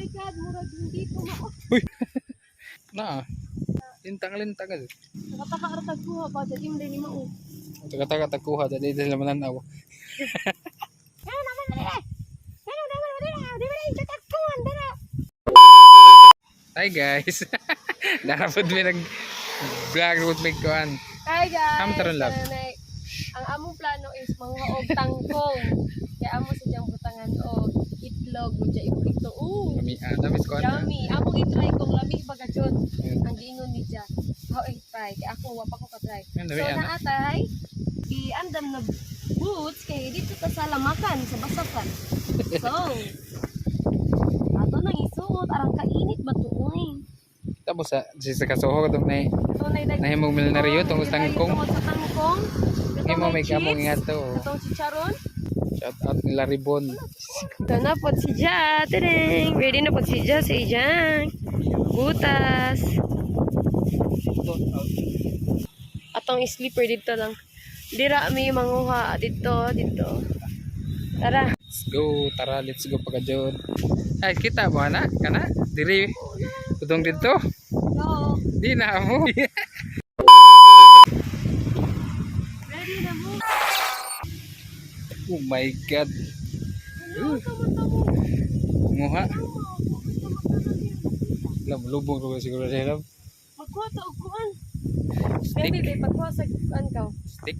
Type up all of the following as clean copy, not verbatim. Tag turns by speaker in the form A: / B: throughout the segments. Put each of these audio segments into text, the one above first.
A: My God, murag hindi ko mao.
B: Na. Lintang-lintang ka.
A: Nakataka kuha ba dili mo ni mao.
B: Taga-taga tagkuha dali dali naman nanaw.
A: Ano naman dili? Ano naman dili? Di ba rin tagkuhan dara?
B: Hi guys. Darapod mi nag vlog with mig kuan.
A: Hi guys.
B: Am taron, love.
A: Tanay. Ang among plano is manguha og tangkong. Kaya amo sa diyang butangan og itlog ug dya iprito. Ooh,
B: Kami ah, namis kuan.
A: yummy. Among i-try kung lami ba ka jud.
B: Ayun.
A: Ang giingon ni Ja. How i-try kay ako wa pa ko ka-try.
B: Ayun,
A: So
B: lami, ano?
A: naatay i-andam na boots kay dito ta sa lamakan sa basakan. So, ato nang isuot arang kainit ba to oy.
B: Tapos sa si sa kasuho katong nay
A: Tunay dag
B: nahimong milyonaryo tungkol sa tangkong.
A: Tungkol sa tangkong. Katong
B: Himo
A: may
B: may kamong
A: chips,
B: nga to.
A: Katong chicharon.
B: Shout out nila Ribbon.
A: Ito na po si Ja. Tadang! Ready na po si Ja sa ijang. Butas. Atong sleeper dito lang. Dira may manguha dito, dito. Tara.
B: Let's go, tara, let's go pagka-jod. Ay, kita mo ana, kana diri. Tudong dito.
A: Go.
B: Di na mo.
A: Ready na mo.
B: Oh my God.
A: Ano ka mo?
B: Nguha. Alam, lubong ko siguro siya love.
A: Magkuha ta og kuan.
B: Stick.
A: Baby, babe, pagkuha sa kuan ka.
B: Stick.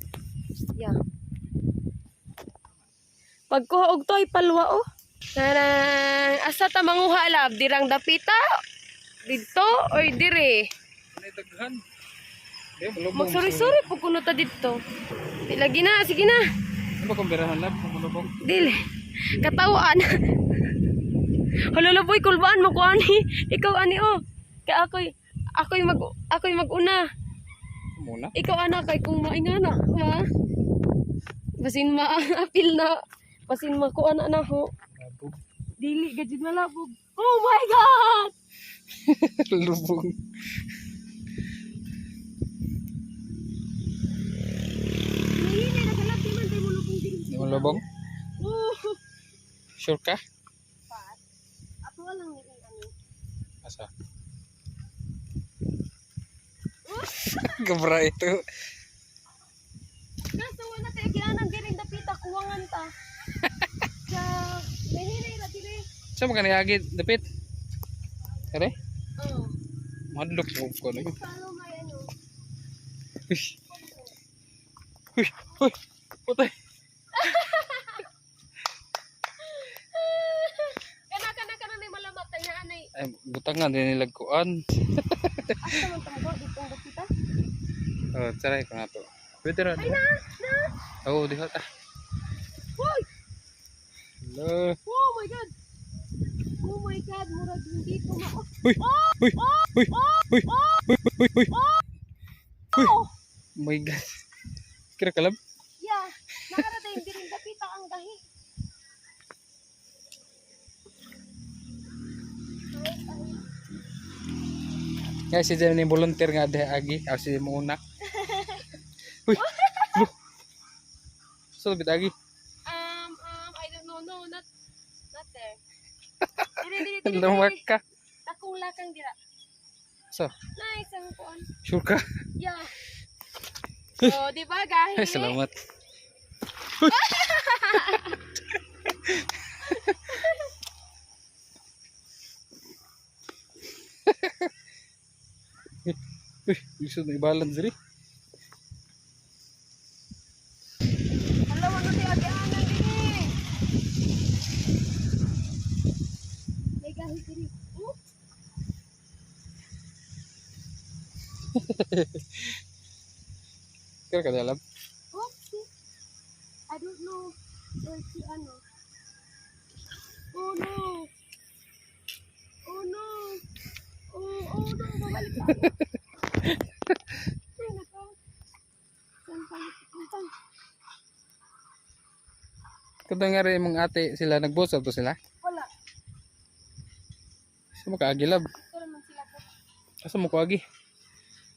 A: Yeah. Pagkuha og toy palwa oh. Tarang! Asa ta manguha lab? Dirang dapita? Didto oy dire?
B: Ano daghan? Di, malubong.
A: Magsuri-suri po kuno ta didto. Di lagi na, sige na.
B: Ano ba kung birahan lab? Kung malubong.
A: Dili. Katawaan. Hala boy, kulbaan mo ko ani. Ikaw ani oh. Kay ako'y maguna.
B: Muna.
A: Ikaw ana kay kung maingana, ma. Basin ma-apil na. Basin makuha na na ho.
B: Labog.
A: Dili gajud malabog. Oh my God!
B: Lubong.
A: Hinay na kalab di man tayo mulubong din.
B: Di mo lubong?
A: Oh.
B: Sure ka?
A: Pat. Ato lang ni ano.
B: Asa? Gabra ito.
A: Kaso wala tayo kinanang diring dapita kuwangan ta. Sa hinay ra dili.
B: Sa mga niyagi, dapit. Kare?
A: Oh.
B: Madlok mo ko na yun.
A: Paano may ano?
B: Uy. Uy, uy, putay.
A: Kana kana kana nay malamat tayo anay.
B: Ay, butang nga din nilag kuan.
A: Asa man tamo ditong dapita?
B: Oh, try ko na to. Pwede ra.
A: Ay na, na.
B: Oh, diha ta.
A: Hoy!
B: Hello.
A: Oh my God! Oh my God, murag hindi ko mao.
B: Uy, uy, uy, uy, uy, uy, uy. Uy.
A: Oh!
B: Oh my God. Kira kalab?
A: Yeah, nakarating din dapita ang gahi.
B: Guys, si Jenny volunteer nga diha agi. Aw si mo una. Uy. Lu. So, bit agi.
A: I don't know, no, not there. Dili, dili, dili,
B: Lumak
A: dili.
B: ka.
A: Akong lakang dira.
B: So,
A: Nice ang kuan.
B: sure ka?
A: Yeah. So, di ba gahi?
B: Ay, salamat. Uy, gusto na i-balance rin.
A: Hala, wala tayo agianan dili. May gahi diri. Oh,
B: Kira ka alam?
A: oh, see. I don't know where si ano. Oh no. Oh no. Oh, oh no, babalik pa ako. Ay, nako. Saan pa? Saan pa?
B: Kung nga rin mong ate sila, nagbosa to sila.
A: Wala.
B: Sa mo kaagilab.
A: Ito naman sila po.
B: Asa mo kaagi?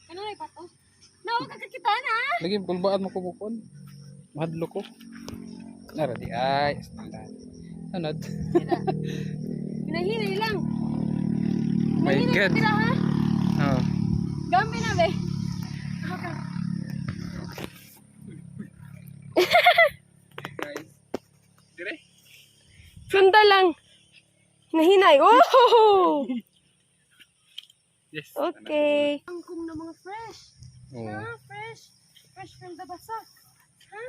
A: Ano na ipato? Nawa ka kakita na!
B: Lagi, kulbaan mo kumukon. Mahadlo ko. Nara di ay. Anod.
A: Hinahinay lang.
B: God.
A: Tira ha?
B: Oh.
A: Gambi na be. Okay.
B: Guys. Dire.
A: Sunda lang. Nahinay. Oh!
B: Yes.
A: Okay. Angkong na mga fresh.
B: Oh.
A: Ha? Fresh. Fresh from the basak. Ha?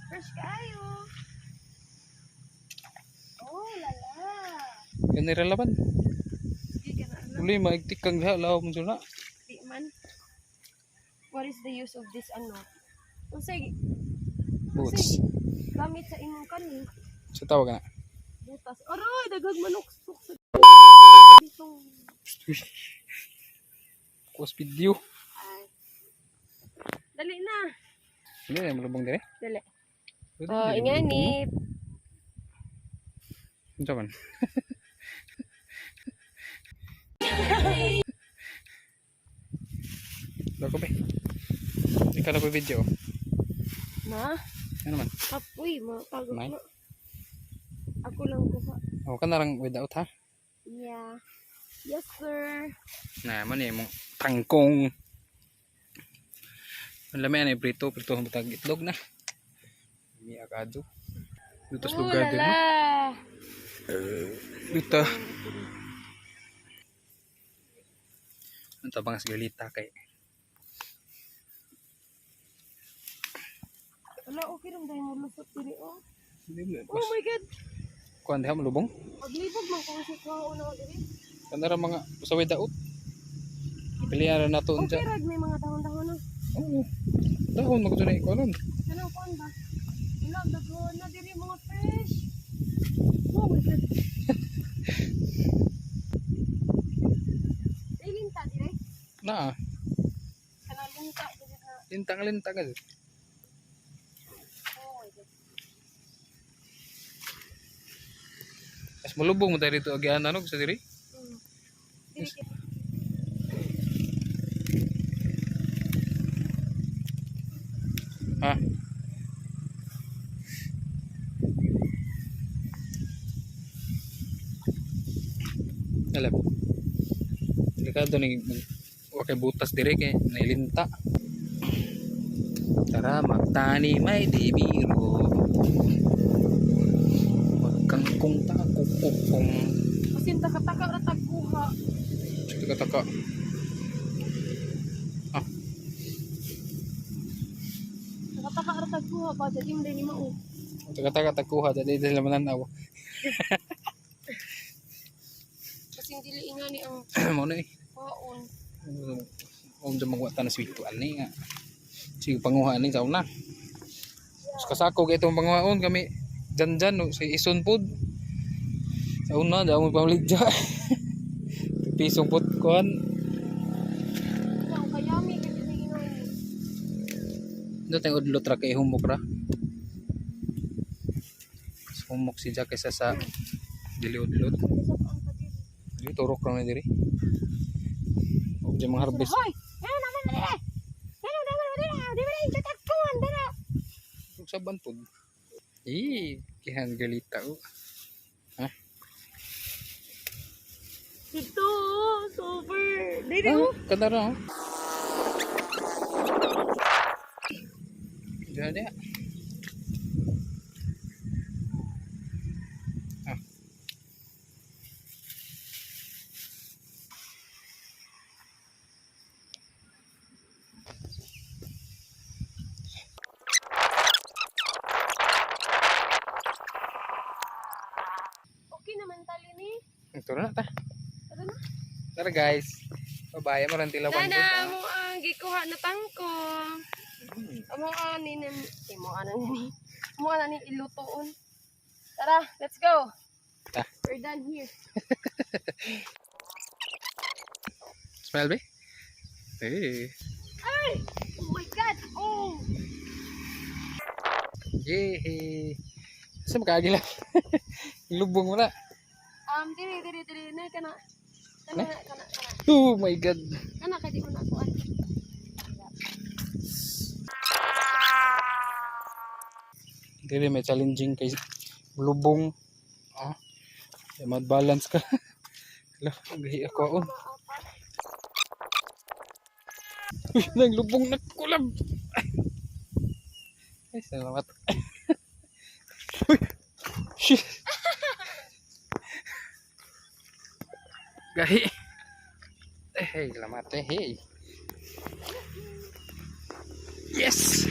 A: Fresh kaayo. Oh, lala.
B: Ganira laban.
A: Di ka na alam.
B: Uli maigtik kang diha law mo sila.
A: Di man. What is the use of this ano? Unsay
B: Boots.
A: gamit sa imong kani?
B: Sa tawag na.
A: Butas. Aroy, daghang manok sok sa dito.
B: Kuwas video.
A: Ay. Dali na.
B: Hindi na malubong dire.
A: Dali.
B: Pwede,
A: Oh,
B: dili
A: ingani.
B: malubong. Unsa man? Loko be. Ikaw na po video.
A: Ma,
B: Ano man?
A: kapoy, mapagod
B: May?
A: na. Ako lang kuha.
B: Oh, kanarang without ha.
A: Yeah. Yes, sir.
B: Na man eh mong tangkong. Ang lami ani prito, prito ang batag itlog na. Mi akado. Lutos
A: Oh,
B: lugar din.
A: lala.
B: Dito. Ang tabang sa galita kay.
A: Wala, okay lang dahil mo lusot diri, oh. Oh my God.
B: Kuan diha malubong.
A: Paglibog man kung si kuha una ko diri.
B: Kanara mga usaway daot. Pilihan ra nato unsa.
A: Okay rag may mga dahon-dahon no.
B: Oo. Dahon magto na ikaw.
A: Kanang kuan ba? Wala, daghan na diri mga fresh. Oh my God. Ay, linta dire.
B: Na,
A: Kanang linta diri na.
B: lintang lintang ka.
A: Oh my God.
B: Mas malubong mo tayo dito agian ano sa diri.
A: Diri kay-
B: Ha. Alam. Delikado ni wa kay butas diri kay nailinta. Tara magtani may di biro. Magkangkong ta kukukong.
A: Kasi taka-taka ra tagkuha.
B: Taka taka. Ah,
A: Taka-taka ra tagkuha ba dili mo ni mao.
B: Taka taka tagkuha dali dali mananaw.
A: Kasi dili ingani ang
B: Mo na eh.
A: kuhaon.
B: Om dyan magwa ta na sweet ani nga. Sige panguha ani sa una. Sa kasako kay itong panguhaon kami dyan dyan no, sa ison pod. Sa una daw mo pamaligya. Pisong pod kuan.
A: Ang kayami kay dili ingani.
B: Do tayong udlot ra kay humok ra. Mas humok si Jack kaysa sa dili udlot.
A: Sa ang kadiri.
B: Dili turok ra na diri. Og dyan mga harvest.
A: Hoy! Ano naman dili? Ano naman dili? Di ba yung tatagkuhan dala?
B: Ug sa bantod. Eh, kihan galita oh. Ha?
A: Ito, super. Dili
B: Ah,
A: oh.
B: kadara oh. Diyan diyan. Ah.
A: Okay naman tali ni.
B: Ito na ta.
A: Tara na.
B: Tara guys. Bye-bye. Amarang tilawan
A: Tana,
B: ko.
A: mo ang gikuha na tangkong. Amo ani ni imo ana ni. Amo ana ni ilutoon. Tara, let's go.
B: Ta.
A: We're done here.
B: Smile be. Eh.
A: Ay! Oh my God! Oh!
B: Yay. Sa makagi lang. Lubong mo na.
A: Diri, diri, diri. Na, kana. Kana, kana, kana.
B: Oh my God.
A: Kana, kay di mo na kuan.
B: Dili may challenging kay lubong. Ah. Balance ka. Hala, gahi ako on. Uy, naglubong na kulab. Ay, salamat. Uy, shit. Gahi. Eh, hey, salamat eh, hey. Yes!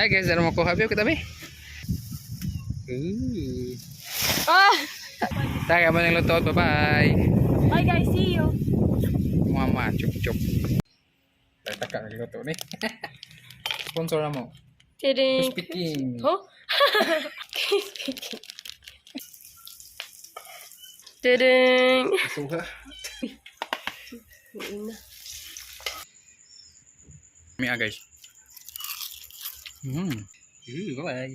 B: Hi guys, ano mo ko happy kita be? Ooh.
A: Ah!
B: Tayo mo ng luto. Bye-bye.
A: Bye guys, see you.
B: Mama, chup chup. Taka ang luto ni. Sponsor na mo.
A: Kidding.
B: Crispy King.
A: Huh? Crispy King. Ding.
B: Suha.
A: Na.
B: Mia guys. Ooh, bye-bye.